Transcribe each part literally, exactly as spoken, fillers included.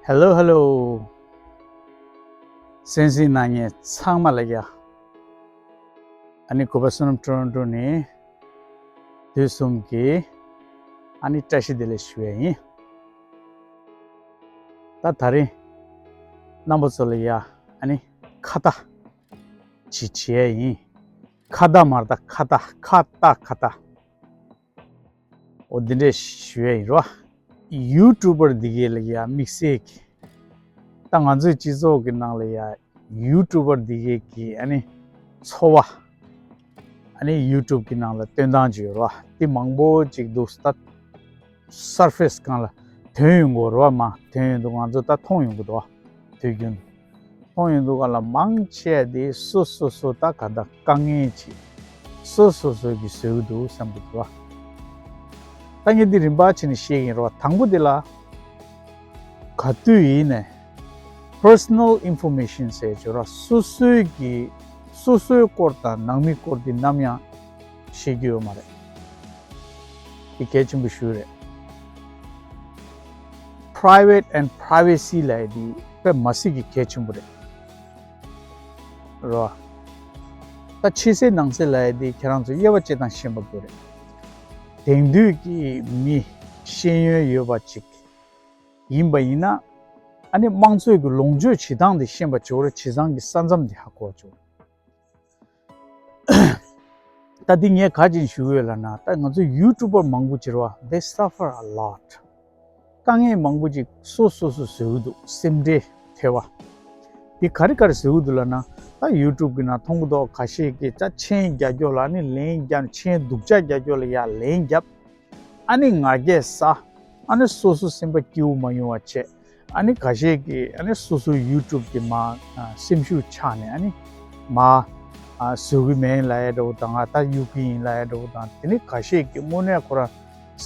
Hello, hello. གསན་གཟིགས་གནང་མཁན་ཚང་མ་ལ་ཡ། ཨ་ནི་གུས་པ་བསོད་ནམས་ཊོ་རོན་ཊོ་ནས་དུས་གསུམ་གྱི་ཨ་ནི་བཀྲ་ཤིས་བདེ་ལེགས་ཞུ་ཡ་ཡིན། ད་ད་རིང་རྣམ་པ་ཚོ་ལ་ཡ་ཨ་ནི་ཁ་བརྡ་ཅིག་བྱེད་ཡ་ཡིན། ཁ་བརྡ་མ་རེད་ད། ཁ་བརྡ། ཁ་བརྡ། ཁ་བརྡ། འོ་འདི་འདྲས་ཞུ་ཡ་ཡིན་རོ། ཡུ་ཊུབ་པར་འདི་གས་ལ་ཡ་དམིགས་བསལ་གྱི། ད་ང་ཚོའི་སྤྱི་ཚོགས་ཀྱི་ནང་ལ་ཡ་ཡུ་ཊུབ་པར་འདི་གས་ཀྱི་ཨ་ནི་འཚོ་བ། ཨ་ནི་ཡུ་ཊུབ་ཀྱི་ནང་ལ་སྟོན་སྟངས་ཅིག་ཡོད་རོ། འདི་མང་པོ་ཅིག་འདུག་ད། སར་ཕེ་སི་སྒང་ལ་ཐོན་ཡོང་གི་རོ། མ་ཐོན་ཡོང་འདུག་ང་ཚོ་ད་མཐོང་ཡོང་གི་འདུག་དུས་རྒྱུན་དུ། མཐོང་ཡོང་འདུག་ག་ལ། མང་ཆེ་དེ་སོ་སོ་སོ་ད་ག་ད་དཀའ་ངལ་ཅིག་སོ་སོ་སོ་གིས་བཟོས་ཀྱི་འདུག་བསམ་གྱི་འདུག་ད་ངས་འདི་རིམ་པ་བྱས་ནས་བཤད་ཀྱི་ཡིན་རོ། དང་པོ་དེ་ལ་ག་དུས་ཡིན་ནས་personal information ཟེར་ཅིག་ཡོད་རོ། སོ་སོའི་གི་སོ་སོའི་སྐོར་དང་ནང་མིའི་སྐོར་འདི་ནམ་ཡང་བཤད་རྒྱུ་ཡོད་མ་རེད། འདི་གལ་ཆེན་པོ་ཞེ་པོ་རེད། Private and privacy ལབ་ཡ་འདི་དཔེ་མ་སྲིད་ཀྱི་གལ་ཆེན་པོ་རེད། རོ། ད་ཕྱི་གསལ་ནང་གསལ་ལབ་ཡ་འདི་ཁྱེད་རང་ཚོ་དབྱེ་བ་དཔྱད་སྟངས་ཤེས་པ་དགོས་རེད། དེང་དུས་ཀྱི་མི་ཤེས་ཡོན་ཡོད་པ་ཅིག་ཡིན་པ་ཡིན་ན། ཨ་ནི་དམངས་གཙོའི་གི་ལོངས་སྤྱོད་བྱེད་སྟངས་འདི་ཤེས་པ་ཅིག་དགོས་རེད། བྱེད་སྟངས་ཀྱི་ས་མཚམས་འདི་ཧ་གོ་བ་ཅིག་དགོས་རེད། ད་འདི་ངས་ག་ཅིག་ཞུ་གི་ཡོད་ལབ་ན། ད་ང་ཚོ་ཡུ་ཊུབ་པར་མང་པོ་ཅིག་རེད་བ། They suffer a lot. དཀའ་ངལ་མང་པོ་ཅིག་སོ་སོ་སོ་བཟོ་གི་འདུག་སེམས་ཁྲལ་ཐེབས་པ། འདི་ག་རེ་ག་རེ་བཟོ་གི་འདུག་ལབ་ན། ད་ཡུ་ཊུབ་གི་ནང་མཐོང་གི་འདུག་ཁ་ཤས་ཀྱིས་ད་མཆན་རྒྱག་རྒྱུ་ལ་ཨ་ནི་ལན་རྒྱབ། མཆན་སྡུག་ཅག་རྒྱག་རྒྱུ་ལ་ཡ་ལན་རྒྱབ། ཨ་ནི་ང་རྒྱལ་ཟ། ཨ་ནི་སོ་སོ་སེམས་པ་སྐྱིད་པོ་མ་ཡོང་བ་བྱས། ཨ་ནི་ཁ་ཤས་ཀྱིས་ཨ་ནི་སོ་སོའི་ཡུ་ཊུབ་གི་མ་ཨ་སེམས་ཤུགས་ཆག་ནས་ཨ་ནི་མ་ཨ་བཟོ་གི་མེད་ལབ་ཡ་འདྲ་བོ་དང་། ད་གཡུག་གི་ཡིན་ལབ་ཡ་འདྲ་བོ་དང་། དེ་ནི་ཁ་ཤས་ཀྱིས་དངོས་གནས་ཁོ་རང་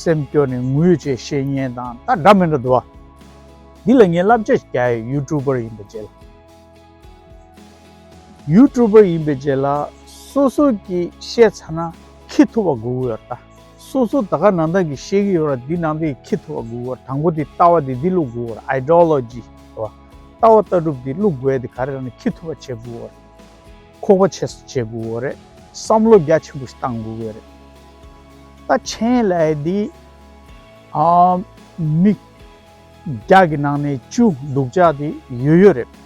སེམས་སྐྱོ་ནས་ངུ་བྱས་བཤད་མཁན་དང་ད་འདྲ་མི་འདྲ་འདུག་བ། འདི་ལ་ངས་བསླབ་བྱ་རྒྱག་ཡ་ཡུ་ཊུབ་པར་ཡིན་པ་བྱས་ལ། ཡུ་ཊུབ་པར་ཡིན་པའི་རྗེས་ལ་སོ་སོ་གིས་བཤད་ཚར་ན་ཁྱི་ཐུབ་པ་དགོས་ཀྱི་ཡོད་རེད་ད། སོ་སོ་ད་ག་ནང་བཞིན་གྱི་བཤད་ཀྱི་ཡོད་ར། འདི་ནང་བཞིན་ཁྱི་ཐུབ་པ་དགོས་ཀྱི་ཡོད་རེད། དང་པོ་དེ་ལྟ་བ་དེ་འདི་བླུག་དགོས་ཀྱི་ཡོད་རེད། ཨའི་ཌི་ཡོ་ལོ་ཇི་རེད་བ། ལྟ་བ་ལྟ་གྲུབ་དེ་བླུག་དགོས་ཡ་དེ་ག་རེ་རེད་ན་ཁྱི་ཐུབ་པ་བྱེད་དགོས་ཀྱི་ཡོད་རེད། ཁོག་པ་ཆེ་སུ་བྱེད་དགོས་ཀྱི་ཡོད་རེད། བསམ་བློ་རྒྱ་ཆེན་པོ་ཞིག་བཏང་དགོས་ཀྱི་ཡོད་རེད། ད་མཆན་ལབ་ཡ་འདི་ཨ་མི་བརྒྱ་གི་ནང་ནས་བཅུ་སྡུག་ཅག་དེ་ཡོད་ཡོད་རེད།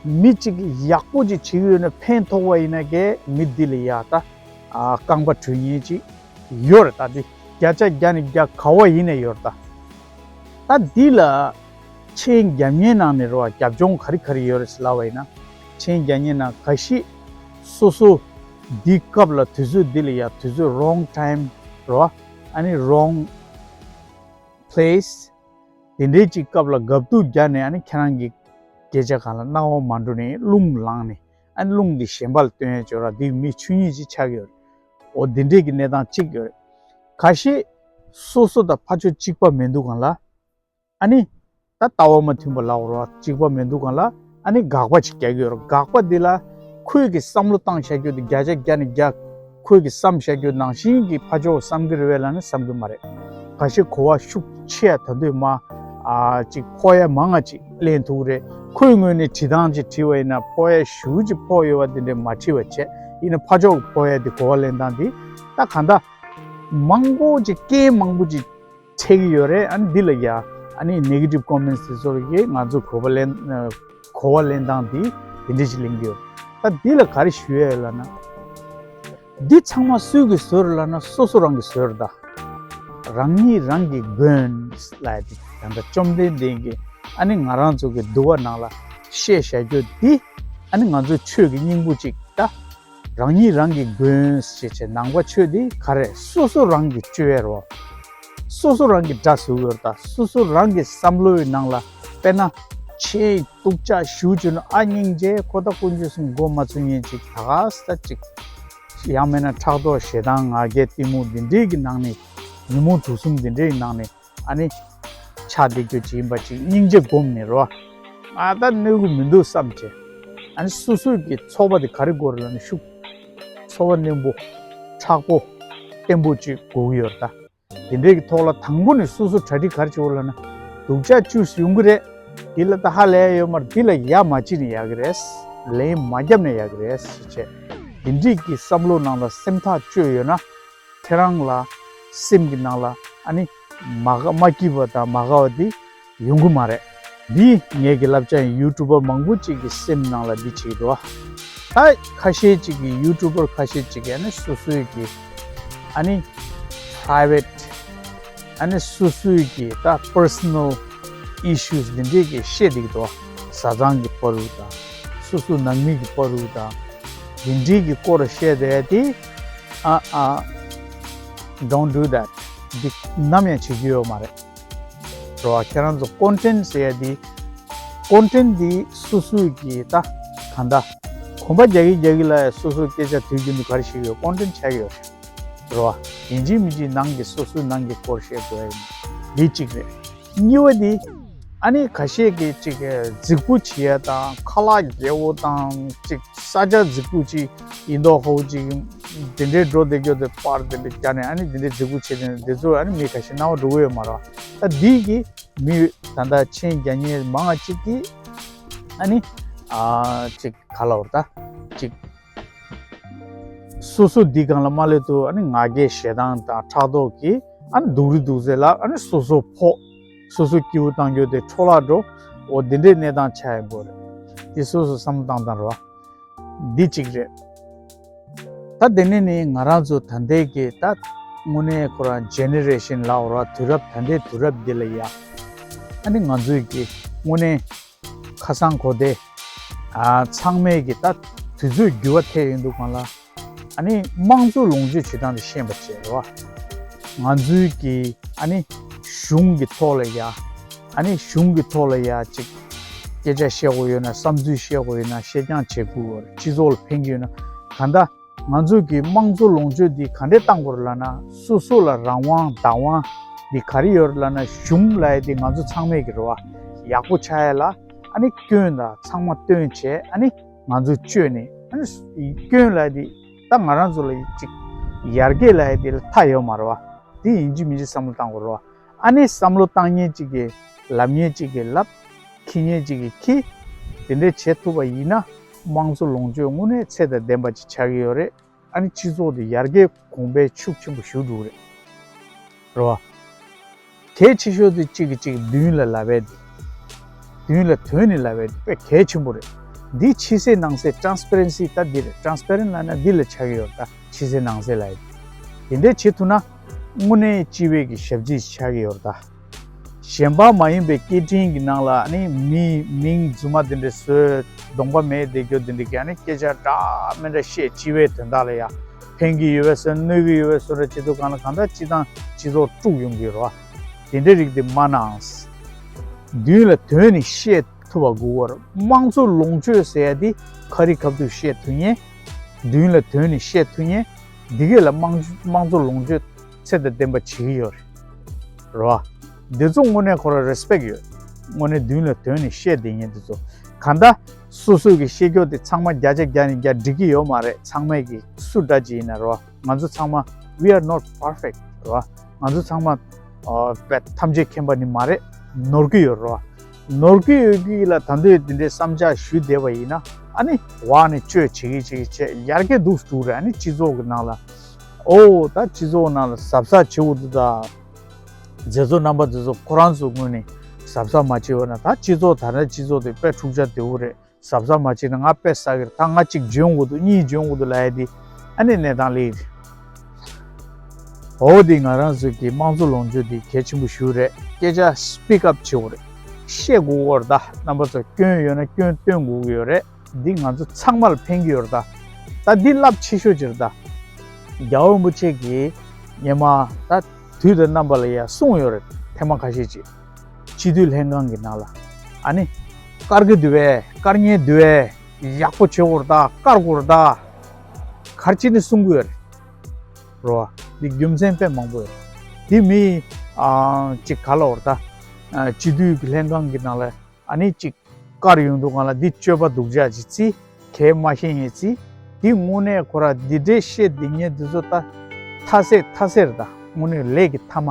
མི་གཅིག་གིས་ཡག་པོ་ཅིག་བྱེད་ཀྱི་ཡོད་ན་ཕན་ཐོགས་པ་ཡིན་ན་གས་མི་འདི་ལ་ཡ་ད་ཨ་རྐང་པ་འགྲོ་མཁན་ཅིག་ཡོད་རེད། ད་འདི་བརྒྱ་ཆ་བརྒྱ་ནས་བརྒྱ་ག་བ་ཡིན་ནས་ཡོད་རེད། ད་ད་འདི་ལ་མཆན་རྒྱབ་མཁན་ནང་ནས་རེད་བ། རྒྱབ་ལྗོངས་ག་རེ་ག་རེ་ཡོད་རེད་ལབ་པ་ཡིན་ན། མཆན་རྒྱབ་མཁན་ནང་ག་ཤེད་སོ་སོ་འདི་སྐབས་ལ་དུས་ཚོད་འདི་ལ་ཡ་དུས་ཚོད་wrong time རེད་བ། ཨ་ནི་wrong place དེ་འདྲའི་ཅིག་སྐབས་ལ་དགའ་སྡུག་རྒྱག་ནས། ཨ་ནི་ཁྱེད་རང་གི་སྐད་ཆ་གང་ལ་སྣང་བ་མ་འགྲོ་ནས་རླུང་ལངས་ནས། ཨ་ནི་རླུང་འདི་གཞན་པ་ལ་སྟོན་ཡ་ཅིག་ཡོད་ར། འདི་མི་ཆོས་ཉིད་ཅིག་ཆགས་ཀྱི་ཡོད་རེད། འོ་འདི་འདྲས་ཀྱི་གནས་སྟངས་གཅིག་ཡོད་རེད། ཁ་ཤས་སོ་སོ་དང་ཕར་ཕྱོགས་གཅིག་པ་མི་འདུག་གང་ལ། ཨ་ནི་ད་ལྟ་བ་མ་མཐུན་པ་ལབ་དགོས་ར། གཅིག་པ་མི་འདུག་གང་ལ། ཨ་ནི་དགག་པ་ཅིག་རྒྱག་གི་ཡོད་རེད། དགག་པ་འདི་ལ་ཁོས་ཀྱི་བསམ་བློ་བཏང་བཞག་རྒྱུ་དེ་བརྒྱ་ཆ་བརྒྱ་ནས་བརྒྱ། ཁོས་ཀྱི་བསམ་བཞག་རྒྱུ་ནང་བཞིན་གྱི་ཕར་ཕྱོགས་བསམ་གྱི་རེད་པས་ལབ་ན་བསམ་གྱི་མ་རེད། ཁ་ཤས་གོ་བ་ཤུགས་ཆེ་ཡ་ད་དུང་མ་ཨ་ཅིག་ཕོག་ཡ་མང་ང་ཅིག་ལེན་ཐུབ་ཀྱི་རེད། ཁོའི་ངོས་ནས་བྲིས་སྟངས་ཅིག་བྲིས་པ་ཡིན་ན་ཕོག་ཡ་ཞེ་པོ་ཅིག་ཕོག་ཡོད་པ་འདི་འདྲས་མ་བྲིས་པ་བྱས། ཡིན་ན་ཕར་ཕྱོགས་ཕོག་ཡ་འདི་གོ་བ་ལེན་སྟངས་འདི་ད་གང་ལྟར་མང་པོ་ཅིག་རྐྱེན་མང་པོ་ཅིག་འཕྲད་ཀྱི་ཡོད་རེད། ཨ་ནི་འདི་ལ་ཡ་ཨ་ནི་negative comments དེ་ཚོར་གྱིས་ང་ཚོ་གོ་བ་ལེན་གོ་བ་ལེན་སྟངས་འདི་དེ་འདྲས་ཅིག་ལེན་གྱི་ཡོད། ད་འདི་ལ་ག་རེ་ཞུ་ཡ་ཡོད་ལབ་ན། འདི་ཚང་མ་སུས་ཀྱིས་བཟོས་རེད་ལབ་ན་སོ་སོ་རང་གིས་བཟོས་རེད་ད། རང་ཉིད་རང་གི་མགོན་ལབ་ཡ་འདི་ད་ལྟ་བཅོམ་ལྡན་འདས་ཀྱིས་ཨ་ནི་ང་རང་ཚོ་གི་འདུལ་བ་ནང་ལ་བཤད་བཞག་རྒྱུ་འདི་ཨ་ནི་ང་ཚོའི་ཆོས་ཀྱི་སྙིང་པོ་གཅིག་ད། རང་ཉིད་རང་གི་མགོན་ཞེས་བྱའི་ནང་པ་ཆོས་འདི་ག་རེ་སོ་སོ་རང་གིས་བཅོས་ཡ་རེད་བ། སོ་སོ་རང་གིས་སྒྲ་བཟོ་དགོས་རེད་ད། སོ་སོ་རང་གི་བསམ་བློའི་ནང་ལ་དཔེར་ན་ཆེས་སྡུག་ཅག་ཞུ་བཅུག་ན་ཨ་སྙིང་རྗེ་ཁོ་ད་དཀོན་མཆོག་གསུམ་མགོ་མ་ཚོས་མཁན་ཅིག་ད་ག་ས་ཅིག་ཡང་མིན་ན་ཕྲག་དོག་ཞེ་སྡང་ང་རྒྱལ་གཏི་མུག་འདི་འདྲའི་གི་ནང་ནས་ཉོན་མོངས་དུག་གསུམ་འདི་འདྲའི་ནང་ནས་ཨ་ནི་ཆགས་བསྡད་རྒྱུ་ཅིག་ཡིན་པ་ཅིག་སྙིང་རྗེ་སྒོམ་ནས་རོ། ང་ད་གནོད་གི་མི་འདུག་བསམ་བྱས། ཨ་ནི་སོ་སོའི་གི་ཚོགས་པ་དེ་ག་རེ་དགོས་རེད་ལབ་ན་ཤུགས། ཚོགས་པ་རྣོན་པོ་མཁྲེགས་པོ་བརྟན་པོ་ཅིག་དགོས་ཀྱི་ཡོད་རེད་ད། དེ་འདྲའི་གི་ཐོག་ལ་དང་པོ་ནས་སོ་སོ་གྲ་སྒྲིག་ག་རེ་བྱེད་དགོས་ལབ་ན། སྡུག་ཅག་བཅུ་ཡོང་གི་རེད། འདི་ལ་ད་ཧ་ལས་ཡོད་མ་རེད། འདི་ལ་ཡ་མ་བྱེད་ནས་ཡག་གི་རེད། ལན་མ་བརྒྱབ་ནས་ཡག་གི་རེད་ཟེར་བྱས། འདི་འདྲས་ཀྱི་བསམ་བློ་ནང་ལ་སེམས་ཐག་གཅོད་ཡོད་ན། ཁྱེད་རང་ལ་སེམས་ཀྱི་ནང་ལ་ཨ་ནི་མ་དགའ་མ་སྐྱིད་པ་དང་མ་དགའ་བ་འདི་ཡོང་གི་མ་རེད། འདི་ངེད་ཀྱི་བསླབ་བྱ་ཡིན། ཡུ་ཊུབ་པར་མང་པོ་ཅིག་གི་སེམས་ནང་ལ་འདི་བྱེད་ཀྱི་འདུག་ཨ། ད་ཁ་ཤས་ཅིག་གི་ཡུ་ཊུབ་པར་ཁ་ཤས་ཅིག་གི་ཨ་ནི་སོ་སོའི་གི་ཨ་ནི་པ་རའི་ཝེ་ཊི་ཨ་ནི་སོ་སོའི་གི་ད་པར་སོ་ནལ་ཨི་ཤུ་སི་འདི་འདྲས་ཀྱི་བཤད་བསྡད་ཀྱི་འདུག་བཟའ་ཚང་གི་བར་དུ་དང་སོ་སོ་ནང་མི་གི་བར་དུ་དང་འདི་འདྲས་ཀྱི་སྐོར་བཤད་བསྡད་དེ། ཨ་ཨ། Don't do that. འདི་ནམ་ཡང་བྱེད་རྒྱུ་ཡོད་མ་རེད། རེད་བ། ཁྱེད་རང་ཚོ་ཀོན་ཊེན་ཊི་ཟེར་ཡ་འདི། ཀོན་ཊེན་ཊི་འདི་སོ་སོའི་གི་ད་གང་ལྟར་གོམ་པ་རྒྱག་གི་རྒྱག་གི་ལ་སོ་སོའི་སྐད་ཆ་དུས་རྒྱུན་དུ་ག་རེ་བཤད་ཀྱི་ཡོད། ཀོན་ཊེན་ཊི་ཆགས་ཀྱི་ཡོད་རེད། རེད་བ། ཡིན་གཅིག་མིན་གཅིག་ནང་གི་སོ་སོའི་ནང་གི་སྐོར་བཤད་དགོས་ཡ་ཡིན། འདི་གཅིག་རེད། གཉིས་པ་འདི། ཨ་ནི་ཁ་ཤས་ཀྱིས་ཅིག་རྫིག་པོ་བྱེད་ཡ་དང་ཁ་ལག་རྒྱལ་པོ་དང་ཅིག་ས་ཆ་རྫིག་པོ་ཅིག་ཡིན་མདོག་ཁ་པོ་ཅིག་འདི་འདྲའི་འགྲོ་བསྡད་རྒྱུ་དེ་པར་འདི་འདྲ་རྒྱག་ནས་ཨ་ནི་འདི་འདྲའི་རྫིག་པོ་བྱེད་དེ་འདི་ཚོ་ཨ་ནི་མི་ཁ་ཤས་སྣང་བ་འགྲོ་གི་ཡོད་མ་རེད་བ། ད་འདི་གི་མི་ད་ལྟ་མཆན་རྒྱག་མཁན་མང་བ་ཅིག་གིས་ཨ་ནི་ཨ་ཅིག་ག་ལབ་དགོས་རེད། ད་ཅིག་སོ་སོ་འདི་སྒང་ལ་མ་སླེབས་དུས་ཨ་ནི་ང་རྒྱལ་ཞེ་སྡང་དང་ཕྲག་དོག་གིས་ཨ་ནི་སྡུག་རུས་སྡུག་ཚད་ལ་ཨ་ནི་སོ་སོ་ཕོག་སོ་སོ་སྐྱིད་པོ་བཏང་རྒྱུ་དེ་འཕྲོ་བརླག་འགྲོ། འོ་འདི་འདྲའི་གནས་སྟངས་ཆགས་ཡོང་གི་རེད། འདི་སོ་སོ་བསམ་བློ་བཏང་སྟངས་རེད་བ། འདི་གཅིག་རེད། ད་དེ་ནས་ནི་ང་རང་ཚོ་ད་ལྟའི་གི་ད་དངོས་གནས་ཁོ་རང་ཇེ་ནེ་རེ་ཤན་ལབ་དགོས་རེད་བ། དུས་རབས་ད་ལྟའི་དུས་རབས་འདི་ལ་ཡ་ཨ་ནི་ང་ཚོའི་གི་དངོས་གནས་ཁ་སང་གོ་བདེ། ཨ། ཚང་མས་ཀྱི་ད་དུས་ཚོད་འགྱུར་བ་ཐེབས་ཡོང་དུས་སྒང་ལ། ཨ་ནི་དམངས་གཙོ་ལོངས་སྤྱོད་བྱེད་སྟངས་དེ་ཤེས་པ་བྱས་རེད་བ། ང་ཚོའི་གི་ཨ་ནི་གཞུང་གི་ཐོག་ལ་ཡ། ཨ་ནི་གཞུང་གི་ཐོག་ལ་ཡ་ཅིག་སྐད་ཆ་བཤད་དགོས་ཡོད་ན། བསམ་ཚུལ་བཤད་དགོས་ཡོད་ན། བཤད་རྐྱང་བྱེད་དགོས་ཡོད། སྤྱི་ཚོགས་ལ་ཕན་གྱི་ཡོད་ན། གང་ལྟར་ང་ཚོ་གི་དམངས་གཙོ་ལོངས་སྤྱོད་འདི་ག་འདྲས་གཏང་དགོས་རེད་ལབ་ན། སོ་སོ་ལ་རང་དབང་བདག་དབང་འདི་ག་རེ་ཡོད་རེད་ལབ་ན། གཞུང་ལབ་ཡ་འདི་ང་ཚོ་ཚང་མས་ཀྱི་རེད་བ། ཡག་པོ་ཆགས་ཡ་ལ་ཨ་ནི་སྐྱོན་དང་ཚང་མ་བཏོན་བྱས། ཨ་ནི་ང་ཚོས་བཅོས་ནས། ཨ་ནི་སྐྱོན་ལབ་ཡ་འདི་ད་ང་རང་ཚོ་ལ་ཅིག་ཡར་རྒྱས་ལབ་ཡ་འདི་ལ་མཐའ་ཡོད་མ་རེད་བ། འདི་ཡིན་གཅིག་མིན་གཅིག་བསམ་བློ་བཏང་དགོས་རེད་བ། ཨ་ནི་བསམ་བློ་བཏང་མཁན་གཅིག་གིས་ལབ་མཁན་གཅིག་གིས་ལབ། འཁྱེར་མཁན་གཅིག་གིས་འཁྱེར། དེ་འདྲས་བྱེད་ཐུབ་པ་ཡིན་ན། དམངས་གཙོ་ལོངས་སྤྱོད་དངོས་གནས་ཚད་དང་ལྡན་པ་ཅིག་ཆགས་ཀྱི་ཡོད་རེད། ཨ་ནི་སྤྱི་ཚོགས་དེ་ཡར་རྒྱས་གོང་འཕེལ་ཤུགས་ཆེན་པོ་ཞིག་འགྲོ་གི་རེད། རེད་བ། གལ་ཆེ་ཤོས་དེ་གཅིག་གིས་གཅིག་མདུན་ལ་ལབ་ཡ་དེ། མདུན་ལ་དོན་ནས་ལབ་ཡ་དེ་དཔེ་གལ་ཆེན་པོ་རེད། འདི་ཕྱི་གསལ་ནང་གསལ། ཊ་རན་སི་པེ་རེན་སི་ད་འདི་རེད། ཊ་རན་སི་པེ་རེན་ལབ་ན་འདི་ལ་ཆགས་ཀྱི་ཡོད་རེད། ད་ཕྱི་གསལ་ནང་གསལ་ལབ་ཡ་དེ། དེ་འདྲས་བྱེད་ཐུབ་ན་དངོས་གནས་སྤྱི་པའི་གི་ཞབས་ཕྱི་ཆགས་ཀྱི་ཡོད་རེད། ད་གཞན་པ་མ་ཡིན་པའི་སྐད་འཕྲིན་གྱི་ནང་ལ་ཨ་ནི་མིའི་མིང་རྫུན་མ་དེ་འདྲས་བཟོས། གདོང་པ་མེད་བསྡད་རྒྱུ་དེ་འདྲས་ཀྱི་ཨ་ནི་སྐད་ཆ་འདྲ་མི་འདྲ་བཤད། སྤྱི་པའི་དོན་དག་ལ་ཡ་ཕན་གྱི་ཡོད་པའི་བཟོ། གནོད་ཀྱི་ཡོད་པའི་བཟོ་འདྲ་བྱེད་དུས་སྒང་ལ། གང་ལྟར་སྤྱི་བཏང་སྤྱི་ཚོགས་དཀྲུག་ཡོང་གི་རེད་བ། དེ་འདྲའི་རིགས་དེ་མ་གནང་། མདུན་ལ་དོན་ནས་བཤད་ཐུབ་པ་དགོས་པ་རེད། དམངས་གཙོ་ལོངས་སྤྱོད་ཟེར་ཡ་དེ་ཁ་རི་ཁ་ཐུག་བཤད་ཐུབ་མཁན། མདུན་ལ་དོན་ནས་བཤད་ཐུབ་མཁན། འདི་གས་ལ་དམངས་དམངས་གཙོ་ལོངས་སྤྱོད་ཚད་དང་ལྡན་པ་བྱེད་ཀྱི་ཡོད་རེད། རེད་བ། འདི་ཚོ་དངོས་གནས་ཁོ་རང་རེ་སི་པེག་ཡོད། དངོས་གནས་མདུན་ལ་དོན་ནས་བཤད་བསྡད་མཁན་འདི་ཚོ། གང་ལྟར་སོ་སོ་གི་བཤད་རྒྱུ་དེ་ཚང་མ་བརྒྱ་ཆ་བརྒྱ་ནས་བརྒྱ་འགྲིག་གི་ཡོད་མ་རེད། ཚང་མས་ཀྱི་སུ་འདྲ་ཅིག་ཡིན་ན་རེད་བ། ང་ཚོ་ཚང་མ། We are not perfect. རེད་བ། ང་ཚོ་ཚང་མ་ཨ་དཔེ་ཐམས་ཅད་མཁྱེན་པ་ནི་མ་རེད། ནོར་གྱི་ཡོད་རེད་བ། ནོར་གྱི་ཡོད་ཀྱི་ལ་ད་འདོད་དེ་འདྲའི་བསམ་འཆར་ཞུས་བསྡད་པ་ཡིན་ན། ཨ་ནི་འོག་ནས་བཅོས་བྱེད་ཀྱི་བྱེད་ཀྱི་བྱེད། ཡར་རྒྱས་འདུག་འགྲོ་རེད། ཨ་ནི་སྤྱི་ཚོགས་ཀྱི་ནང་ལ། ཨོ་ད་སྤྱི་ཚོགས་ནང་ལ་གཟབ་གཟབ་བྱེད་དགོས་འདུག་ད། མཛད་གཙོ་རྣམ་པ་འདི་ཚོ་ཁོ་རང་ཚོའི་ངོས་ནས་གཟབ་གཟབ་མ་བྱས་པ་ན། ད་སྤྱི་ཚོགས་ད་ལྟ་སྤྱི་ཚོགས་དེ་དཔེ་འཁྲུག་ཆ་དོད་པོ་རེད། གཟབ་གཟབ་མ་བྱས་ན་ང་དཔེ་བསགས་ཀྱི་རེད། ད་ང་གཅིག་འཇོན་དགོས་འདུག་གཉིས་འཇོན་དགོས་འདུག་ལབ་ཡ་དེ་ཨ་ནི་གནས་སྟངས་སླེབས་ཀྱི་རེད། འོ་དེ་ང་རང་ཚོའི་གི་དམངས་གཙོ་ལོངས་སྤྱོད་དེ་གལ་ཆེན་པོ་ཞིག་རེད། སྐད་ཆ་སི་པིག་ཨབ་བྱེད་དགོས་རེད། བཤད་དགོས་ཀྱི་ཡོད་རེད། ད་རྣམ་པ་ཚོ་སྐྱོན་ཡོད་ན་སྐྱོན་སྟོན་དགོས་ཀྱི་ཡོད་རེད། འདི་ང་ཚོ་ཚང་མ་ལ་ཕན་གྱི་ཡོད་རེད། ད་ད་འདི་རླབས་ཆེ་ཤོས་ཅིག་རེད། ད་རྒྱལ་བ་རིན་པོ་ཆེ་གིས་སྔོན་མ་ད་དུས་དང་རྣམ་པ་ལ་ཡ་གསུངས་ཡོད་རེད། ཐེངས་མ་ཁ་ཤས་ཅིག་སྤྱི་འཐུས་ལྷན་ཁང་གི་ནང་ལ་ཨ་ནི་དཀར་གི་འདུག་པས། དཀར་ཉེན་འདུག་པས། ཡག་པོ་བྱེད་དགོས་རེད། ད་དཀར་དགོས་རེད། ད་ག་རེ་བྱས་ནས་གསུང་གི་ཡོད་རེད། རོ། འདི་རྒྱུ་མཚན་དཔེ་མང་པོ་ཡོད། འདི་མི་ཨ་ཅིག་ག་ལ་འོར་ད། ཨ་སྤྱི་འཐུས་ཀྱི་ལྷན་ཁང་གི་ནང་ལ་ཨ་ནི་ཅིག་དཀར་ཡོང་དུས་སྒང་ལ་འདི་སྤྱོད་པ་སྡུག་ཅག་ཅིག་བརྩི། གལ་མ་ཤེས་མཁན་བརྩི། འདི་དངོས་གནས་ཁོ་ར་འདི་འདྲའི་བཤད་བསྡད་མཁན་འདི་ཚོ་ད་མཐའ་ཟད་མཐའ་ཟད་རེད། ད་དངོས་གནས་ལས་ཀྱི་མཐའ་མ།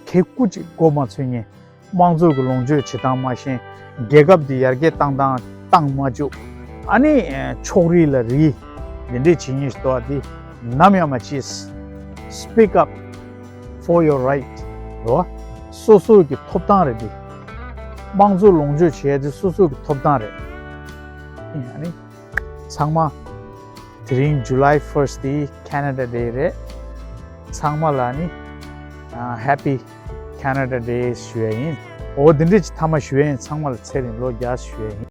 གལ་སྐུ་ཅིག་མགོ་མ་ཚོས་མཁན། དམངས་གཙོ་གི་ལོངས་སྤྱོད་བྱེད་སྟངས་མ་ཤེས། རྒྱལ་ཁབ་འདི་ཡར་རྒྱས་བཏང་སྟངས་བཏང་མ་བཅུག་ཨ་ནི་ཨེ་ཕྱོགས་རིས་ལ་རིས་འདི་འདྲས་བྱེད་ཉེན་ཞིག་འདུག་ཨ། འདི་ནམ་ཡང་མ་བྱེད། Speak up for your right. རོ། སོ་སོ་གི་ཐོབ་ཐང་རེད་འདི། དམངས་གཙོ་ལོངས་སྤྱོད་བྱེད་ཡ་འདི་སོ་སོ་གི་ཐོབ་ཐང་རེད། ཨ་ནི་ཚང་མ། དེ་རིང་July first འདི་Canada Day རེད། ཚང་མ་ལ་ནི་ཨ་Happy Canada Day ཞུ་ཡ་ཡིན། འོ་འདི་འདྲས་ཀྱི་མཐའ་མ་ཞུ་ཡ་ཡིན། ཚང་མ་ལ་ཚེ་རིང་ལོ་བརྒྱ་ཞུ་ཡ་ཡིན།